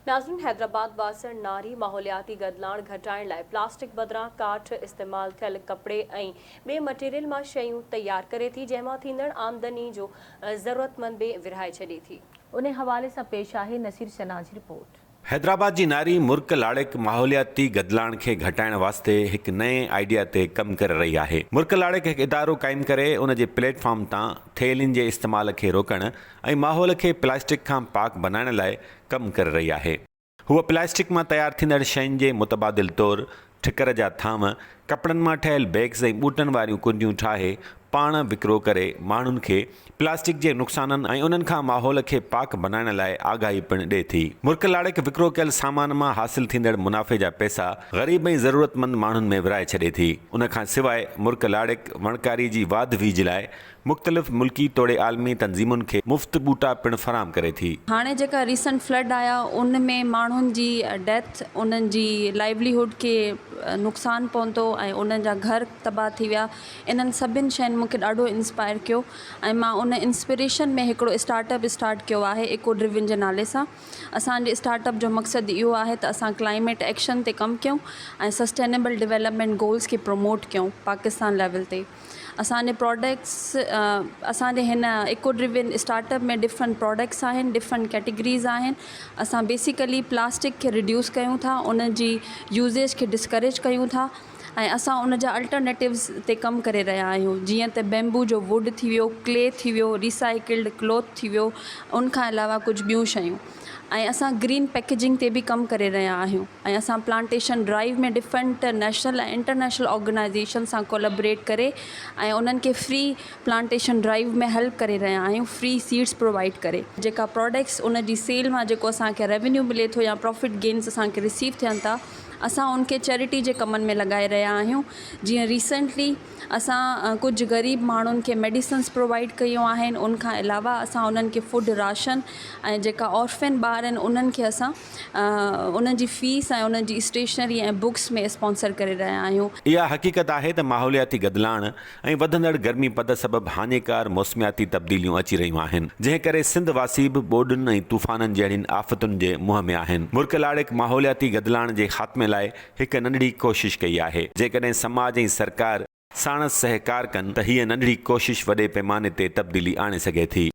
ناظرين حيدرآباد واسڻ ناري ماحولياتي گدلاڻ گهٽائڻ لاء پلاسٽڪ بدران ڪاٺ، استعمال ٿيل ڪپڙي ۽ ٻئي مٽيريل مان شيون تيار ڪري ٿي جنهن مان ٿيندڙ آمدني جو ضرورتمند به ورهائي ڇڏي ٿي. ان حوالي سان پيش آهي نصير چنا جي رپورٽ. حيدرآباد جي ناري مرڪ لاڙڪ ماحولياتي گدلاڻ کي گهٽائڻ واسطي هڪ نئين آئيڊيا تي ڪم ڪري رهي آهي. مرڪ لاڙڪ هڪ ادارو قائم ڪري ان جي پليٽ فارم تان ٿيلهين جي استعمال کي روڪڻ ۽ ماحول کي پلاسٽڪ کان پاڪ بنائڻ لاء ڪم ڪري رهي آهي. هوء پلاسٽڪ مان تيار ٿيندڙ شين جي متبادل طور ٺڪر جا ٿانو، ڪپڙن مان ٺهيل بيگز ۽ ٻوٽن واريون ڪنڊيون ٺاهي پاڻ وڪرو ڪري ماڻهن کي پلاسٽڪ جي نقصانن ۽ انهن کان ماحول کي پاڪ بنائڻ لاء آگاهي پڻ ڏئي ٿي. مرڪ لاڙڪ وڪرو ڪيل سامان مان حاصل ٿيندڙ منافعي جا پئسا غريب ۽ ضرورتمند ماڻهن ۾ ورهائي ڇڏي ٿي. ان کان سواء مرڪ لاڙڪ وڻڪاري جي واڌ ويجهه لاء مختلف ملڪي توڙي عالمي تنظيمن کي مفت ٻوٽا پڻ فراهم ڪري ٿي. هاڻي جيڪا ريسنٽ فلڊ آيا ان ۾ ماڻهن جي ڊيٿ انهن جي لائيولي هوڊ کي نقصان پهتو ۽ انهن جا گهر تباهه ٿي ويا انهن سڀن شين مون کي ڏاڍو انسپائر ڪيو ۽ مان ان انسپريشن ۾ هڪڙو اسٽارٽ اپ اسٽارٽ ڪيو آهي ايڪو ڊريون جي نالي سان اسان جي اسٽارٽ اپ جو مقصد اهو آهي ته اسان ڪلائميٽ ايڪشن تي ڪم ڪيون ۽ سسٽينيبل ڊولپمينٽ گولز کي پروموٽ ڪيون پاڪستان ليول تي. اسان جي پراڊڪٽس اسان جي هن eco driven start up ۾ different products آهن ڊفرنٽ ڪيٽيگريز آهن اسان بيسيڪلي پلاسٽڪ کي ريڊيوس ڪيون ٿا ان جي يوزيج کي ڊسڪريج ڪيون ٿا ۽ اسان ان جا الٽرنيٽوز تي ڪم ڪري رهيا آهيون جيئن ته بيمبو جو ووڊ ٿي ويو ڪلي ٿي ويو ريسائيڪلڊ ڪلوٿ ٿي ويو ان کان علاوه ڪجهه ٻيون شيون ۽ اسان گرين پيڪيجنگ تي به ڪم ڪري رهيا آهيون ۽ اسان plantation drive ۾ different national ۽ international organisation سان ڪولابريٽ ڪري ۽ انهن کي فري پلانٽيشن ڊرائيو ۾ هيلپ ڪري رهيا آهيون فري سيڊس پرووائيڊ ڪري. جيڪا پراڊڪٽس ان جي سيل مان جيڪو اسان کي ريونيو ملي ٿو يا پرافٽ گينس اسان کي رسيو ٿين ٿا اسان ان کي چيرٽي جي ڪمن ۾ لڳائي رهيا آهيون جيئن ريسنٽلي اسان ڪجهه غريب ماڻهن کي ميڊيسنس پرووائيڊ ڪيون آهن ان کان علاوه اسان انهن کي فوڊ راشن ۽ جيڪا آرفين ٻار آهن انهن کي اسان انهن جي فيس ۽ انهن جي اسٽيشنري ۽ بڪس ۾ اسپانسر ڪري رهيا آهيون. اها حقيقت آهي ته ماحولياتي گدلاڻ ۽ وڌندڙ گرمي پد سبب هاڃيڪار موسمياتي تبديليون اچي رهيون آهن، جنهن ڪري سنڌ واسي به ٻوڏن ۽ طوفانن جهڙين آفتن جي منهن ۾ آهن. مرڪ لاڙڪ ماحولياتي گدلاڻ جي خاتمي لاء هڪ ننڍڙي ڪوشش ڪئي آهي، جيڪڏهن سماج ۽ سرڪار ساڻس سهڪار ڪن ته هيء ننڍڙي ڪوشش وڏي پيماني تي تبديلي آڻي سگهي ٿي.